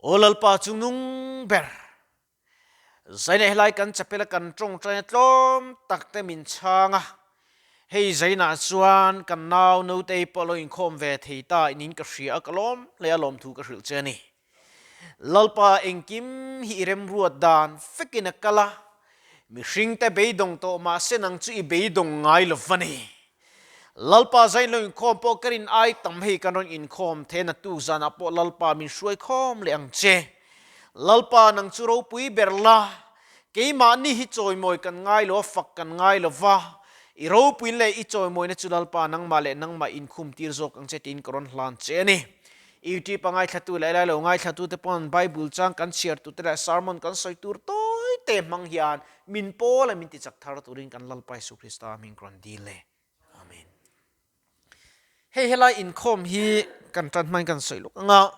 Aw Lalpa chungnung ber, Zaina helai kan chapel a kan tawngtaina tlawm tak te min chhang a, hei Zainah chuan kan nau Notei pawh lo inkhawm ve thei ta in ka hria a, ka lawm hle a lawmthu ka hrilh che a ni. Lalpa engkim hi i remruat dan fekin a kal a, mihringte beidawng tawh mahse nang chu i beidawng ngai lo va ni. Lalpa zain lo inkhawm pawh ka rin ai tam hei kan rawn inkhawm the na tu zanah pawh Lalpa min hruai khawm leh ang che. Lalpa nang chu ropui ber la, keimahni hi chawimawi kan ngai lo a fak kan ngai lo va, i ropui leh i chawimawina chu Lalpa nangmah leh nangmah inkhum tir zawk ang che tiin ka rawn hlan che a ni. YouTube a ngaithlatu leh lai lo ngaithlatute pawn Bible chang kan chhiar tur te leh sermon kan sawi tur tawi te hmang hian min pawl a min ti chak thar turin kan Lalpa Jesuh Krista hming rawn dil e. Amen. Hei helai inkhawm hi kan tan hmain kan sawi lawk anga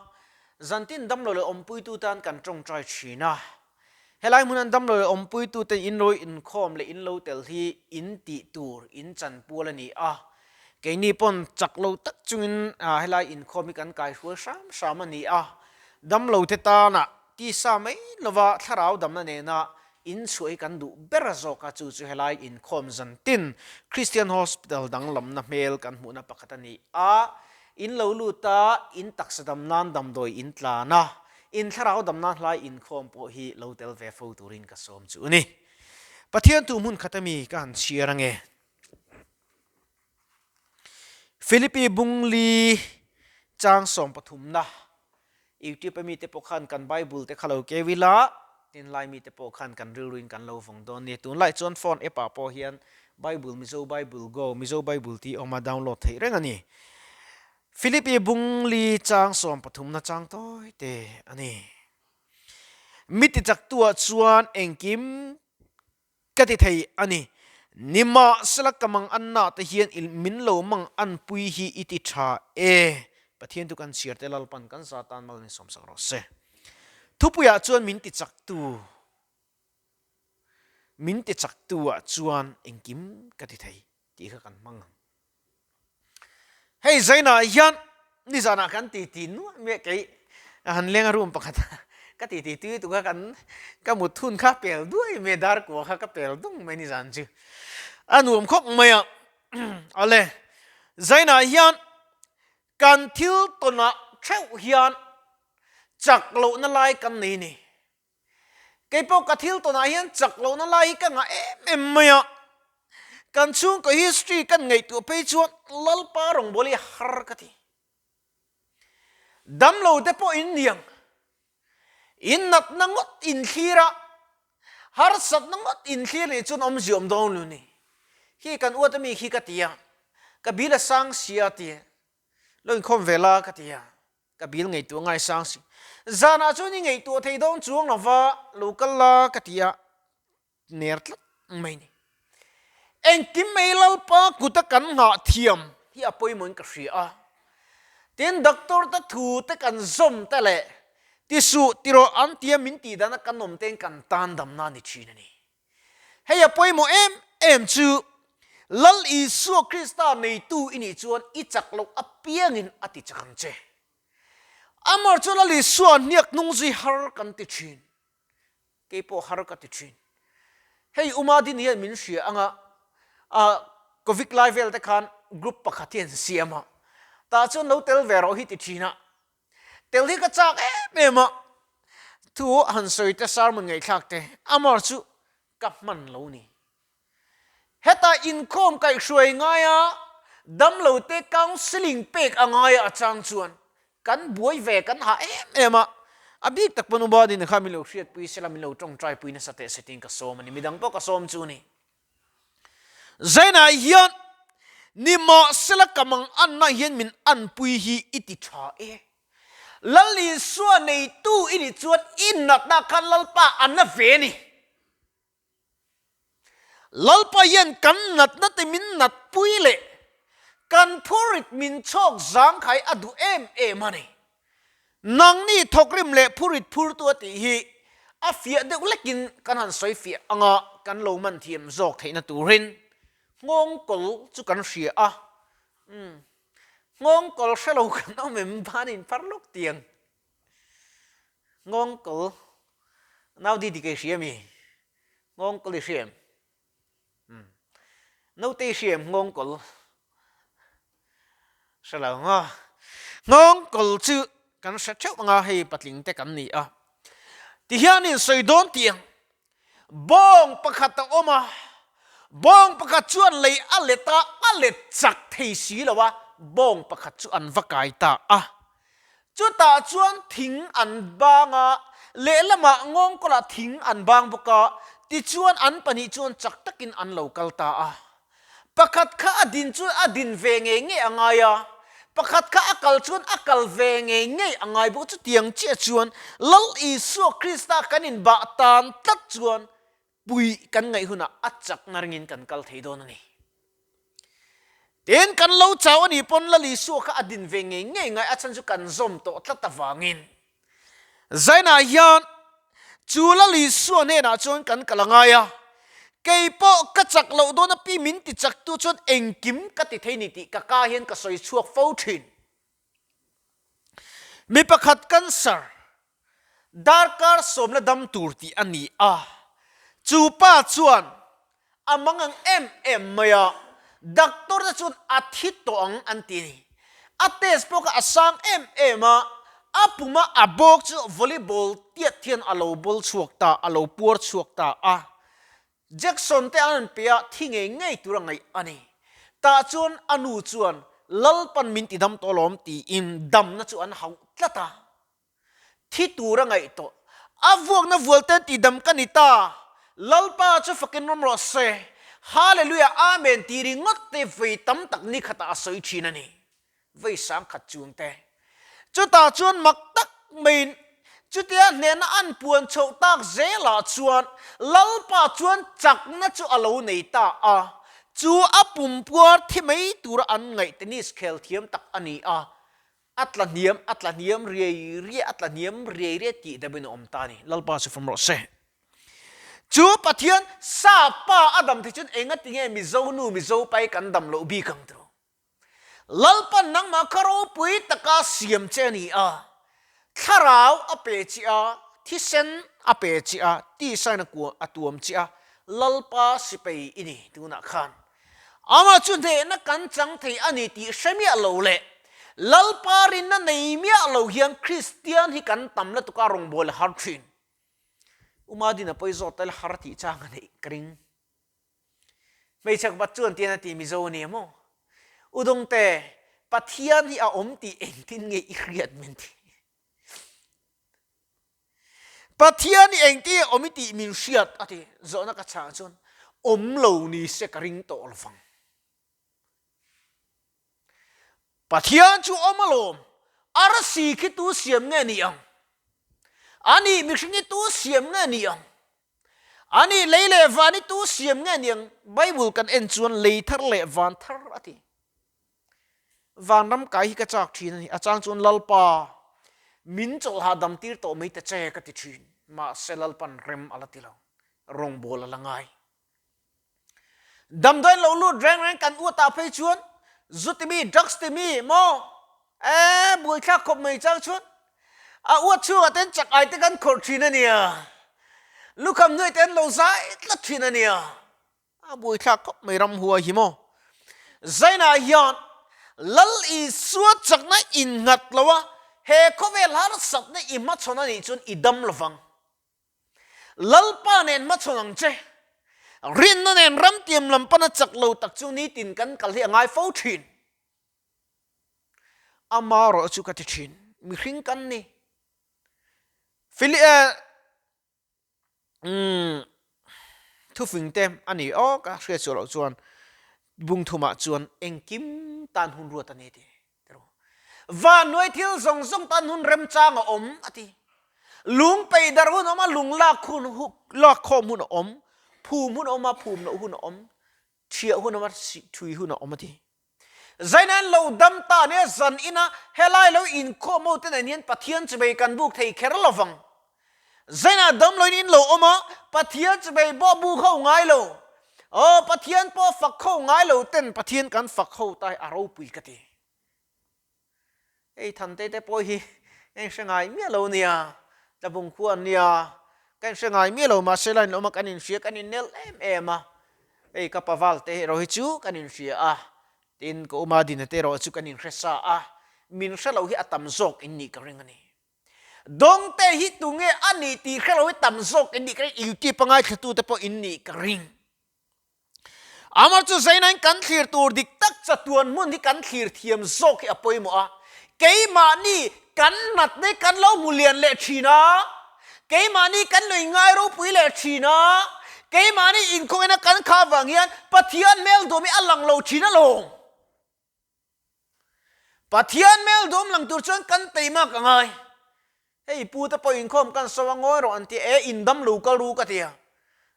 zantin damlo leh awmpuitu tan kan tawngtai thin a. Helai hmun an damlo leh awmpuitu ten in lo inkhawm leh in lo tel hi in tih tur in chan pual a ni a. Keini pawn chak lo tak chungin helai inkhawm hi kan kaihrual hram hram a ni a. Damlo te tana tisa mai lova thlarau damna nena in chhuah hi kan duh ber zawk a, chu chu helai inkhawm zantin Christian Hospital danglamna hmel kan hmuhna pakhat a ni a. In lo lut a, in taksa dam nan damdawi in tlan a, in thlarau dam nan hlai inkhawm pawh hi lo tel ve fo turin ka sawm chu a ni. Pathian tu hmun khat ami ka han chhiar ange. Philippi Bungli chang sawmpathumna YouTube a mite pawh khan kan Bible te kha lo keu ila, tinlai mite pawh khan kan rilruin kan lo vawng dawn nia. Tunlai chuan phone app ah pawh hian Bible Mizo Bible Go, Mizo Bible tih awm a download theih reng a ni. Philippi Bungli chang sawmpathumna chang tawi te a ni. Mi tichaktuah chuan engkim Ka ti thei a ni. Nimahsela ka mang anna te hian i min lo mang anpui hi i ti tha e. Pathian chu kan chhiar te Lalpan kan za tan mal min sawmsak rawh se. Thupuiah chuan min ti chaktu, min ti chaktu ah chuan engkim ka ti thei tih kha kan hmang ang. Hei Zainah hian nizanah kan titi nuah mai a kei han leng a room pakhat a ka titi tui tuk a kan ka mut hun kha pel duai mai a dar kua kha ka pel dawng mai nizan chu a nuam khawp mai a awle Zainah hian kan thil tawnah theuh hian chak lohna lai kan nei ni. Kei pawh ka thil tawnah hian chak lohna lai hi ka ngah em em mai a, kan chhungkaw history kan ngaihtuah phei chuan Lalpa rawngbawlh hi har ka ti. Damlo te pawh in niang, in natna ngawt in thlir a, harsatna ngawt in thlir nih chuan awmzia awm dawn lo ni. Khi kan uat ami khi ka ti a, ka bil a sang sia ti, lo inkhawm ve la ka ti a. Ka bil ngaihtuah ngaisang si. Zanah chuan i ngaihtuah thei dawn chuang lo va, lo kal la ka ti a, ner tlat mai ni. Engkim mai Lalpa kuta kan nghah thiam hi a pawimawhin ka hria a. Tin, doctor te thu te kan zawm te leh ti suh ti rawh an tia min tih dana kan awm tein kan tan damna a ni thin a ni. Hei a pawimawh em em chu Lal Isua Krista neitu i nih chuan i chak loh apiangin a ti chak ang che. Amar chu Lal Isua hniak hnung zui har kan ti thin. Kei pawh har ka ti thin. Hei Uma Din hian min hria anga a Covid lai vel te khan group pakhat hi an siam a, tah chuan lo tel ve rawh hi ti thin a. Tel hi ka chak em em a, thu han sawi te sermon ngaihthlak te amar chu ka hman lo ni. Heta inkhawm kaihhruai ngaia damlo te counselling pek a ngaia a chang chuan kan buai ve kan hah em em a, a bik tak pawn Ubadin kha min lo hriatpui sela min lo tawngtaipui nasa teh se tiin ka sawm a ni, midang pawh ka sawm chu ni. Zainah hian nimahsela ka mang anna hian min anpui hi i ti tha e. Lal Isua neitu i nih chuan i natna khan Lalpa a na ve a ni. Lalpa hian kan natna te min natpui leh kan phurit min chhawk zangkhai a duh em em a ni. Nangni thawkrim leh phurit phurtu a tih hi a fiah deuh lekin kan han sawi fiah anga kan lo man thiam zawk theihna turin nghawngkawl chu kan hria a, umm nghawngkawl hre lo kan awm em ban in phar lawk tiang. Nghawngkawl nau di dik i hria mi? Nghawngkawl i hria em? Umm. Naute i hria em nghawngkawl? Hre lo nga. Nghawngkawl chu kan hre theuh anga hei patling te kan ni a. Tihian in sawi dawn tih ang. Bawng pakhat a awm a, bawng pakhat chuan lei a let a, a let chak thei si lo a, bawng pakhat chu an va kai ta a. Chutah chuan thing an bang a, lehlamah nghawngkawlah thing an bang bawk a, tichuan an pahnih chuan chak takin an lo kal ta a. Pakhat kha a din chuan a din ve ngei ngei a ngai a, pakhat kha a kal chuan a kal ve ngei ngei a ngai bawk. Chutiang chiah chuan Lal Isua Krista kan inbah tan tlat chuan puih kan ngaih hunah a chakna ringin kan kal thei dawn a ni. Tin, kan lo chau a nih pawn Lal Isua kha a din ve ngei ngei ngai a chhan chu kan zawm tawh tlat avangin. Zainah hian chu Lal Isua hnenah chuan kan kal a ngai a, kei pawh ka chak loh dawn a pi min ti chak tu chuan engkim ka ti thei ni tih ka ka hian ka sawi chhuak fo thin. Mi pakhat cancer darkar sawmna dam tur tih a ni a, chu pa chuan a mang ang em em mai a, doctor te chuan a thi tawh ang an ti a ni. A test pawh kha a sang em em a, a puma a bawk chu volleyball tiat hian a lo bawl chhuak ta, a lo puar chhuak ta a. Jackson te an rawn pe a, thi ngei ngei tur a ngaih a ni. Tah chuan a nu chuan Lalpan min ti dam tawh alawm tiin damna chu an hauh tlat a. Thi tur a ngaih tawh. A vuakna vual ten tihdam ka ni ta. Lalpa chu fakin rawm rawh se. Hallelujah Amen tih ringawt te vei tam tak ni khatah a sawi thin a ni. Vei sang khat chung te. Chutah chuan mak tak maiin chutia hnehna an puan chhoh tak zelah chuan Lalpa chuan chakna chu a lo nei ta a. Chu a pumpuar thi mai tura an ngaih tennis khel thiam tak a ni a. A tla hniam, a tla hniam riai riai, a tla hniam riai riai tih deuhin a awm ta a ni. Lalpa chu fam rawh se. Chu Pathian sa pa a dam thei chuan enga tinge Mizo nu Mizo pa hi kan dam loh bik ang tiro. Lalpan nangmah kha ropui taka siam che a ni a, thlarau a pe che a, thisen a pe che a, tisain a kua a tuam che a, Lalpa sipei i ni tunah khan. Amah chu hnehna kan chang thei a ni tih hre miah lo leh Lalpa rinna nei miah lo hian Kristian hi kan tam lutuk a rawngbâwl a har thin. Uma Dina pawi zawt tel har tih chang a neih ka ring. Hmeichhe bat chuan tian a ti Mizo a ni maw? Udawngte, Pathian hi a awm tih engtin nge i hriat min ti? Pathian i engti a awm i tih min hriat a ti. Zawhna ka chhah chuan awm lo ni se ka ring tawh lo vang. Pathian chu awm alawm, arsi khi tu siam nge ni ang? Ani mihring hi tu siam nge ni ang? Ani lei leh van hi tu siam nge ni ang? Bible kan en chuan lei thar leh van thar a ti. Vanram kai hi ka chak thin a ni. A chang chuan Lalpa, min chawlh hahdam tir tawh mai ta che ka ti thin. Mahse Lalpan rem a la ti lo. Rawngbâwl a la ngai. Damdawiin lo lut reng reng kan uatah phei chuan zu timi, drugs timi maw ee buaithlak khawp mai chang chuan a uat chhungah ten chak ai te kan khawrh thin a nia. Lukham hnuai te an lo zai tlat thin a nia. A buaithlak khawp mai ramhuai hi maw? Zainah hian Lal Isua chakna innghat lo a, he khawvel harsatna i hmachhawn a nih chuan i dam lo vang. Lalpa nen hmachhawn ang che. Rinna nen ramtiam lam pana chak lo tak chu nitin kan kal hi a ngai fo thin. Ama erawh chu ka ti thin, mihring kan ni. Fili eh. Umm thufing te a ni aw ka hriat suah loh chuan bung thumah chuan engkim tan hun ruat a ni ti van hnuai thil zawng zawng tan hun remchang a awm a ti lung pei dar hun a awm a lung lak hun lak khawm hun a awm phum hun a awm a phum loh hun a awm thiah hun a awm a thui hun a awm a ti. Zainain lo dam ta nia zan ina helai lo inkhawm ho te nen hian Pathian chubei kan buk thei kher lo vang. Zainah dam loin in lo awm a, Pathian chubei pawh buk ho ngai lo. Aw Pathian pawh fak ho ngai lo ten Pathian kan fak ho ta hi a ropui ka ti. Hei Thante te pawh hi eng hre ngai miah lo nia. Tlabung khua an nia, ka inhre ngai miah lo mahse line awma kan inhria kan innel em em a, hei ka paval te erawh hi chu kan inhria a, tin ka uma dina te erawh chu kan inhre sa a, min hre lo hi a tam zawk in nih ka ring a ni. Dawngte hi tunge a nih tih hre lo hi tam zawk in nih ka ring, YouTube a ngaithlatute pawh in nih ka ring. Amah chu Zainain kan thlir tur dik tak chatuan hmun hi kan thlir thiam zawk hi a pawimawh a, keimahni kan natna hi kan lo hmu lian leh thin a, keimahni kan lo inngai ropui leh thin a, keimahni inkhawngina kan khah vang hian Pathian hmel duam hi a lang lo thin alawm. Pathian hmel duam lang tur chuan kan teimak a ngai. Hei pu te pawh inkhawm kan sawi a ngawi rawh an ti e, in dam lo kal ru ka ti a.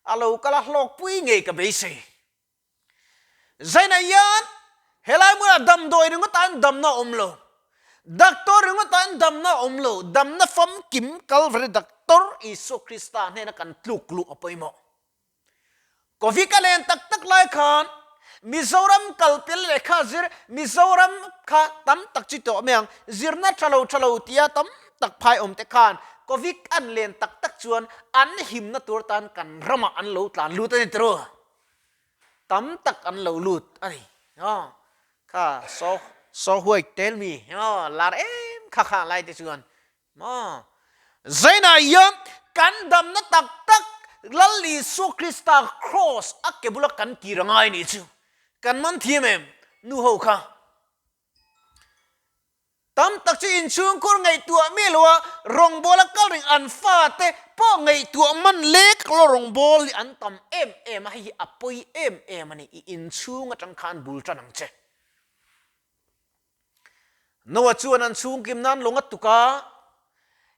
A lo kal a hlawkpui ngei ka beisei. Zainah hian helai hmunah damdawi ringawt ah an damna a awm lo. Doctor ringawt ah an damna a awm lo. Damna famkim Kalvari Doctor Isua Krista hnena kan tluk luh a pawimawh. Covid a len tak tak lai khan Mizoram kalpel lehkha zir Mizoram kha tam tak chi tawh mai ang, zirna tha lo tha lo tia tam tak phai awm te khan Covid an len tak tak chuan an himna tur tan kan ramah an lo tlan lut a ni tiraw? Tam tak an lo lut a ni. Kha so so huai tel mi lar em kha kha lai te chuan Maw? Zainah hian kan damna tak tak Lal Isua Krista Kraws a ke bula kan kir a ngai nih chu kan man thiam em? Nu ho kha tam tak chu inchhungkhur ngaihtuah miah lo a, rawngbawla kal reng an fate pawh ngaihtuah man lek lo rawngbâwl hi an tam em em a, hei hi a pawi em em a ni, i inchhung atang khan bul tan ang che. Noah chuan an chhungkim nan lawng a tuk a,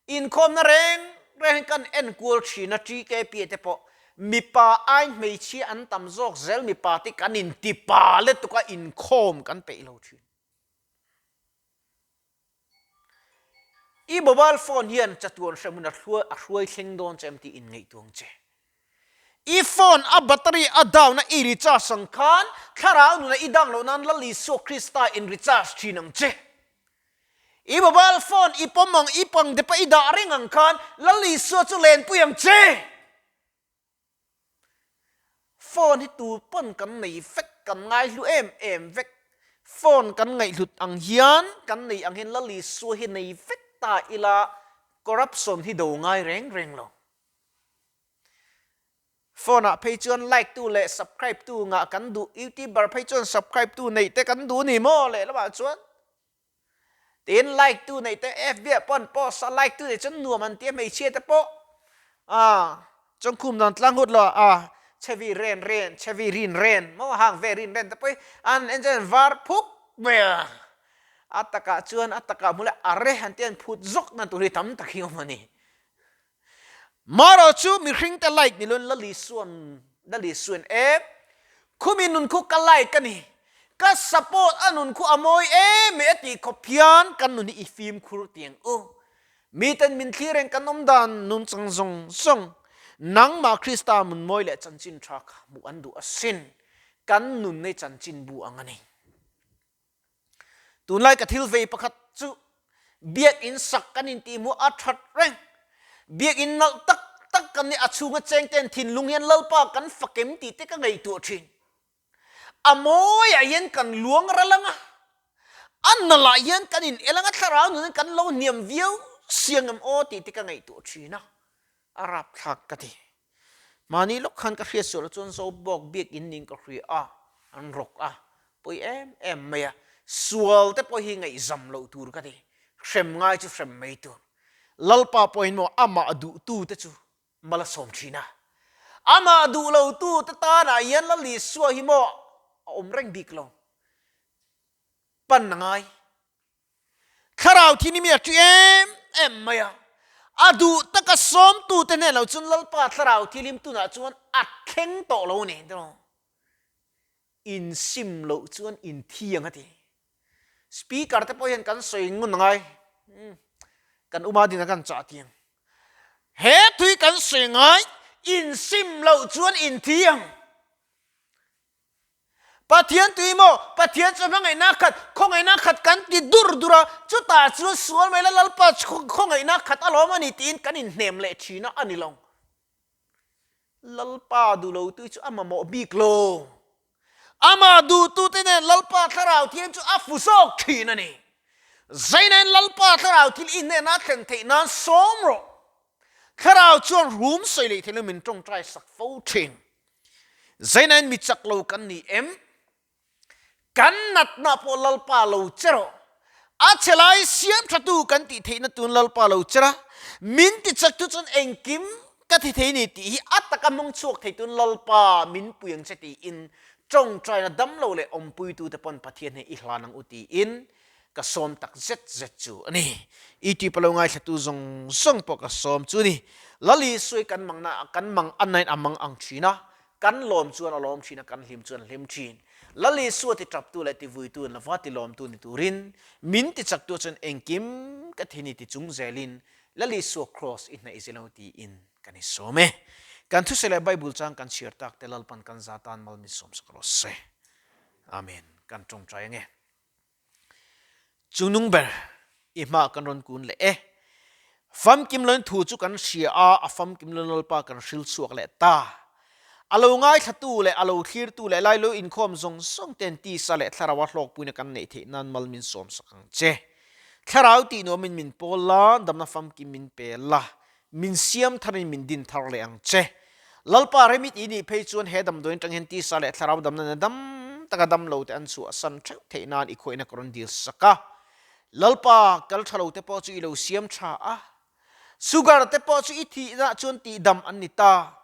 inkhawmna reng reng hi kan enkual thin a, TKP te pawh mipa ai hmeichhia an tam zawk zel mipa te kan inti pa lutuk a inkhawm kan peih lo thin. I mobile phone hian chatuan hrehmun a hruai thleng dawn che em tih inngaihtuang che. I phone a battery a down a i recharge ang khan thlarau nuna i dang loh nan Lal Isua Krista in recharge thin ang che. I mobile phone i pawm ang i pang depa i dah reng ang khan Lal Isua chu lenpui ang che. Phone hi tu pawn kan nei vek kan ngaihlu em em vek. Phone kan ngaihhlut ang hian kan nei ang hian Lal Isua hi nei vek ta ila corruption hi do ngai reng reng lo. Phone ah phei chuan like tu leh subscribe tu ngah kan duh, youtuber phei chuan subscribe tu neih te kan duh ni maw lehlamah chuan tin like tu neih te FB ah pawh an post a like tu neih chuan nuam an tia hmeichhia te pawh ah chawngkhum dan tlang hut lo ah chhevi ren ren chhevi rin ren maw hang ve rin ren te pawh hi an en chuan var phuk mai a a takah chuan a takah hmu leh a re han tia an phut zawk na tur hi tam tak hi awm a ni. Marawh chu mihringte like ni loin Lali Suan Lali Suan e, khumi nun khu ka like a ni, ka support a nun khu a mawi em e a tih khawp hian kan nun hi i fimkhur tiang u. Miten min thlir reng kan awm dan nun chang zawng zawng nangmah Krista mun mawi leh chanchin tha kha hmuh an duh asin, kan nun nei chanchin bu ang a ni. Tunlai ka thil vei pakhat chu biakinn sak kan intih hmuh a that reng. Biakinn nalh tak tak kan nih a chhunga chengten thinlung hian Lalpa kan fakem tih te ka ngaihtuah thin. A mawiah hian kan luang ral ang a, a nalh ah hian kan in el ang a, thlarau nun kan lo hniam viau siang em aw tih te ka ngaihtuah thin a, a rapthlak ka ti. Mahni lawk khan ka hriat sual ah chuan Zobawk biakinn niin ka hria a, an rawk a, pawi em em mai a, sual te pawh hi ngaihzam loh tur ka ti, hrem ngai chu hrem mai tur. Lalpa pawhin maw amah duhtu te chu mal a sawm thin a, amah duh lo tu te tanah hian Lal Isua hi maw a awm reng bik lo, pan a ngai. Thlarau thin hi mi a ṭi em em mai a, a duh taka sawmtute hnen lo chuan Lalpa thlarau thilim tunah chuan a thleng tawh lo a ni tiraw? Insim loh chuan inthi ang a ti. Speaker te pawh hian kan sawi ngun angai, kan uma din a kan chah tiang. He tui kan sawi ngai, insim loh chuan inthi ang. Pathian tui maw? Pathian chu hmangaihna khat, khawngaihna khat kan ti dur dur a, chutah chuan sual mai la Lalpa khawngaihna khat alawm a ni tiin kan inhnem leh thin a, a ni lo. Lalpa duh lo tui chu a mamawh bik lo. Amah duhtute nen Lalpa thlarau thian chu a fu zawk thin a ni. Zainain Lalpa thlarau thil i hnenah thlen theih nan sawm rawh. Thlarau chuan rum sawi leh theihna min tawngtai sak fo thin. Zainain mi chak lo kan ni em? Kan natna pawh Lalpa lo che rawh. A chhe lai siam thatu kan tih theihna tun Lalpa lo che ra. Min ti chak tu chuan engkim ka thi thei ni tih hi a taka hmang chhuak thei tun Lalpa min pui ang che tiin tawngtaina damlo leh awmpuitute pawn Pathian hi i hlan ang u tiin ka sawm tak zet zet chu a ni. YouTube a lo ngaithlatu zawng zawng pawh ka sawm chu a ni. Lali sawi kan mangna kan mang a nain a mang ang thin a, kan lawm chuan a lawm thin a, kan hlim chuan a hlim thin. Lali sua ti taptu leh ti vuitu in lova ti lawmtu ni turin min ti chaktu chuan engkim ka thi ni ti chung zelin Lali sua Kraws i hnaih zel ang tiin kan i sawm e. Kan thusawi leh Bible chang kan chhiar tak te Lalpan kan za tan mal min sawm sak rawh se. Amen. Kan tawngtai ange. Chungnung ber i hma kan rawn kun leh e. Famkim loin thu chu kan hria a, a famkim lo Lalpa kan hril chhuak leh ta. A lo ngaithlatu leh a lo thlirtu leh lai lo inkhawm zawng zawng ten tisa leh thlarau a hlawkpuina kan neih theih nan mal min sawm sak ang che. Thlarau tih nuamin min pawl la, damna famkim min pe la, Min siam tharin min din thar leh ang che. Lalpa remit i nih phei chuan he damdawiin atang hian tisa leh thlarau damna nen dam taka dam lo te an chhuahsan theuh theih nan i khuaihna ka rawn dil sak a. Lalpa, kal tha lo te pawh chu i lo siam tha a. Sugar te pawh chu i thihna chuan tihdam an ni ta.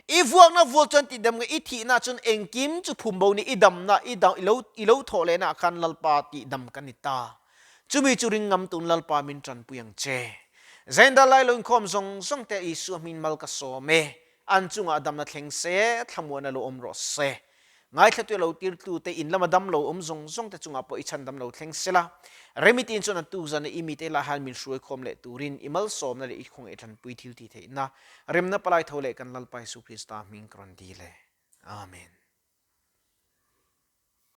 I vuakna vual chuan tihdam nge i thihna chuan engkim chu phum bo ni i damna i i lo thawh lehna ah khan Lalpa tihdam kan ni ta. Chumi chu ring ngam tun Lalpa min tanpui ang che. Zaindal lai lo inkhawm zawng zawng te Isua hmin mal ka sawm e. An chungah damna thleng se, thlamuan a lo awm rawh se. Ngaithlatu a lo tirtu te in lama dam lo awm zawng zawng te chungah pawh i chhan dam lo thleng sela. Remi tiin chuan an tuk zan a i mite lah hian min hruai khawm leh turin i malsawmna leh i khawngaih tanpui thil ti theihna remna palai tho leh kan Lalpa Isu Krista hming ka rawn dil e. Amen.